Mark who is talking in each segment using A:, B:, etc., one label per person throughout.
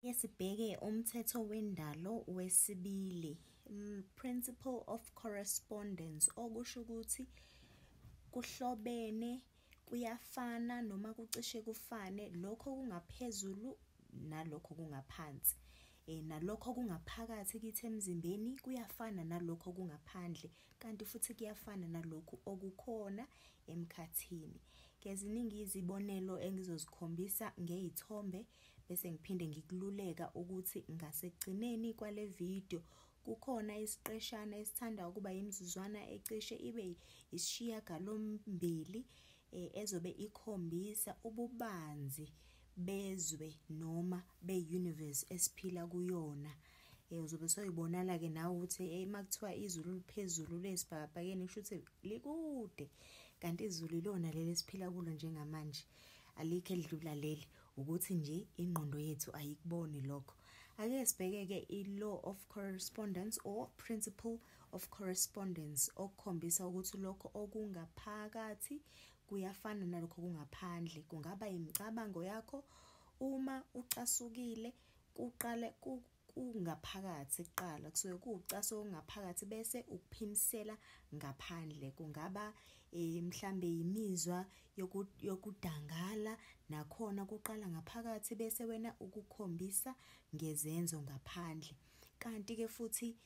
A: Ake sibheke umthetho wendalo wesibili, principle of correspondence, okusho ukuthi kuhlobene, kuyafana noma kucishe kufane lokho okungaphezulu nalokho okungaphansi. Nalokho okungaphakathi kithi emzimbeni kuyafana nalokho okungaphandle, kanti futhi kuyafana nalokhu okukhona emkhathini. Ke ziningi izibonelo engizozikhombisa ngey'thombe bese ngiphinde ngikululeka ukuthi ngasekugcineni kwale video kukhona isiqeshana esithanda ukuba imizuzwana ecishe ibe 8 ezobe ikhombisa ububanzi bezwe noma be-universe esiphila kuyona. Uzobe soyibonala-ke nawe ukuthi uma kuthiwa izulu liphezulu lesibhakabhakeni kusho ukuthi likude, kanti izulu ilona leli esiphila kulo njengamanje, alikho elidlula leli, ukuthi nje ingqondo yethu ayikuboni lokho. Ake sibheke-ke i-law of correspondence or principle of correspondence, okukhombisa ukuthi lokho okungaphakathi kuyafana nalokho okungaphandle. Kungaba imicabango yakho uma ucasukile, kuqale kungaphakathi kuqala, kusuke kuwukucasuka okungaphakathi bese ukuphimisela ngaphandle. Kungaba mhlambe imizwa yokudangala, nakhona kuqala ngaphakathi bese wena ukukhombisa ngezenzo ngaphandle. Kanti-ke futhi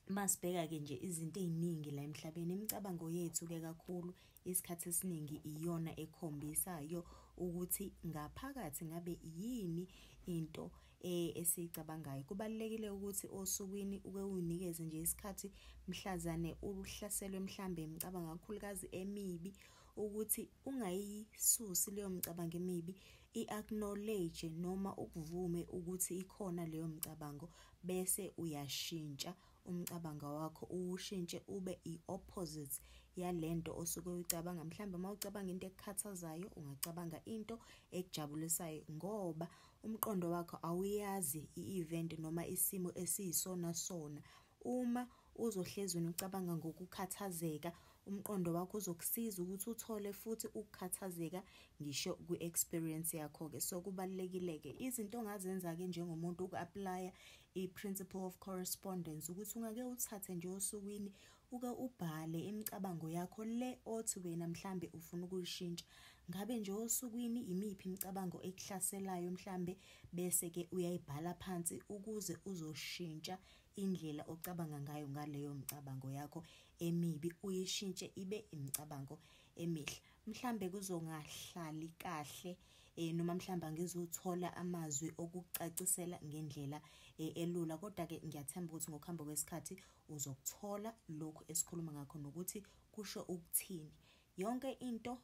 A: masibheka-ke nje izinto ey'ningi la emhlabeni, imicabango yethu-ke kakhulu isikhathi esiningi iyona ekhombisayo ukuthi ngaphakathi ngabe yini into esiyicabangayo. Kubalulekile ukuthi osukwini uke uy'nikeze nje isikhathi mhlazane uhlaselwe mhlambe imicabango kakhulukazi emibi, ukuthi ungayisusi leyo micabango emibi, i-acknowledge noma ukuvume ukuthi ikhona leyo micabango, bese uyashintsha umcabango wakho, uwushintshe ube i-opposite yalento osuke uyicabanga. Mhlawumbe uma ucabanga into ekukhathazayo, ungacabanga into ekujabulisayo, ngoba umqondo wakho awuyazi i-event noma isimo esiyisona sona. Uma uzohlezi wena ucabanga ngokukhathazeka, umqondo wakho uzokusiza ukuthi uthole futhi ukukhathazeka ngisho kwi-experience yakho-ke. So kubalulekile-ke izinto ongazenza-ke njengomuntu uku-aplaya i-principle of correspondence, ukuthi ungake uthathe nje osukwini uke ubhale imicabango yakho le othi wena mhlambe ufuna ukuyishintsha. Ngabe nje osukwini imiphi imicabango ekuhlaselayo mhlambe, bese-ke uyayibhala phansi ukuze uzoshintsha indlela ocabanga ngayo ngaleyo micabango yakho emibi, uyishintshe ibe imicabango emihle. Mhlambe kuzongahlali kahle noma mhlambe angizuthola amazwi okucacisela ngendlela elula, kodwa-ke ngiyathemba ukuthi ngokuhamba kwesikhathi uzokuthola lokhu esikhuluma ngakho nokuthi kusho ukuthini. Yonke into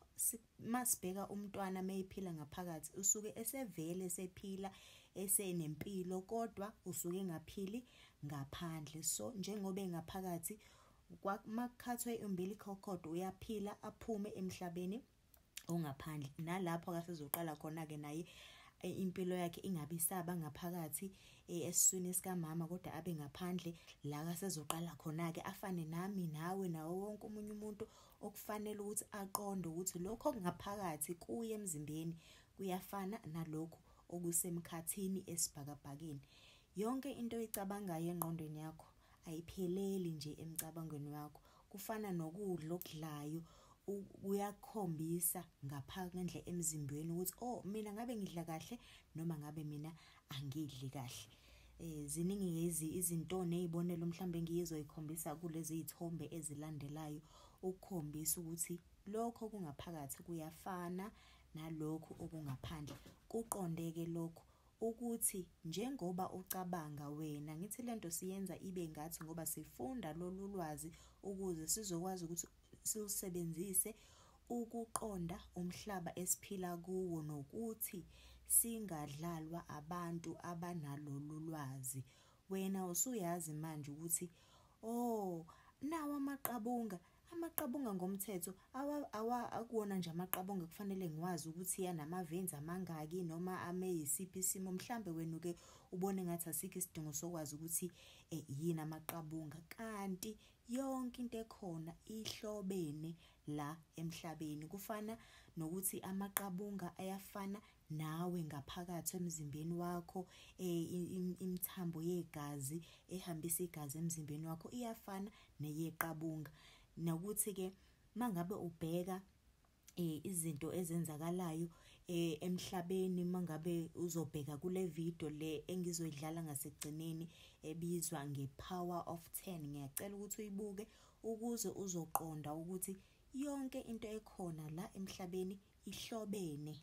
A: masibheka umntwana meyiphila ngaphakathi, usuke esevele esephila esenempilo, kodwa usuke engaphili ngaphandle. So njengoba engaphakathi, makukhathwe i-umbilical cord uyaphila aphume emhlabeni ongaphandle, nalapho akasezoqala khona-ke naye impilo yakhe ingabe isaba ngaphakathi esiswini sikamama, kodwa abe ngaphandle la akasezoqala khona-ke afane nami nawe nawo wonke omunye umuntu okufanele ukuthi aqonde ukuthi lokho okungaphakathi kuye emzimbeni kuyafana nalokhu okusemkhathini esibhakabhakeni. Yonke into oyicabangayo engqondweni yakho ayipheleli nje emcabangweni wakho, kufana nokudla okudlayo, kuyakhombisa ngaphandle emzimbeni ukuthi oh mina ngabe ngidla kahle noma ngabe mina angidli kahle. Ziningi izinto ney'bonelo mhlambe engizoyikhombisa kulezi y'thombe ezilandelayo ukukhombisa ukuthi lokho okungaphakathi kuyafana nalokhu okungaphandle. Kuqonde-ke lokhu ukuthi njengoba ucabanga wena, ngithi lento siyenza ibe ngathi ngoba sifunda lolu lwazi ukuze sizokwazi ukuthi silusebenzise ukuqonda umhlaba esiphila kuwo, nokuthi singadlalwa abantu abanalolu lwazi. Wena usuyazi manje ukuthi oh nawo amaqabunga, amaqabunga ngomthetho akuwona nje amaqabunga kufanele ngiwazi ukuthi anama-veins amangaki noma ame yisiphi isimo. Mhlambe wena-ke ubone ngathi asikho isidingo sokwazi ukuthi yini amaqabunga, kanti yonke into ekhona ihlobene la emhlabeni. Kufana nokuthi amaqabunga ayafana nawe ngaphakathi emzimbeni wakho, imithambo yegazi ehambisa igazi emzimbeni wakho iyafana neyeqabunga. Nokuthi-ke mangabe ubheka izinto ezenzakalayo emhlabeni, mangabe uzobheka kule video le engizoyidlala ngasekugcineni ebizwa nge-Power of 10, ngiyacela ukuthi uyibuke ukuze uzoqonda ukuthi yonke into ekhona la emhlabeni ihlobene.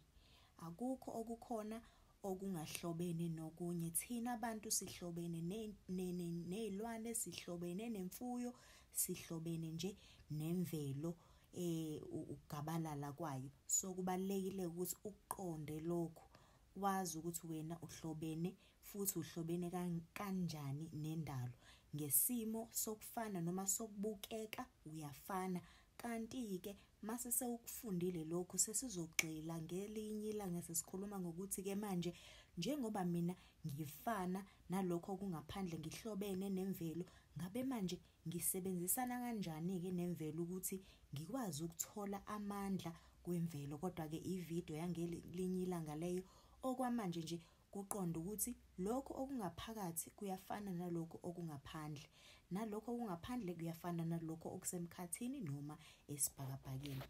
A: Akukho okukhona okungahlobene nokunye. Thina abantu sihlobene nezilwane, sihlobene nemfuyo, sihlobene nje nemvelo ukugabalala kwayo. So kubalulekile ukuthi ukuqonde lokhu, wazi ukuthi wena uhlobene futhi uhlobene kanjani nendalo. Ngesimo sokufana noma sokubukeka uyafana. Kanti-ke mase sewukufundile lokhu, sesizogxila ngelinye ilanga sesikhuluma ngokuthi-ke manje njengoba mina ngifana nalokho okungaphandle, ngihlobene nemvelo, ngabe manje ngisebenzisana kanjani-ke nemvelo ukuthi ngikwazi ukuthola amandla kwemvelo. Kodwa-ke ividiyo yangelinye ilanga leyo. Okwamanje nje kuqonda ukuthi lokhu okungaphakathi kuyafana nalokhu okungaphandle, nalokhu okungaphandle kuyafana nalokhu okusemkhathini noma esibhakabhakeni.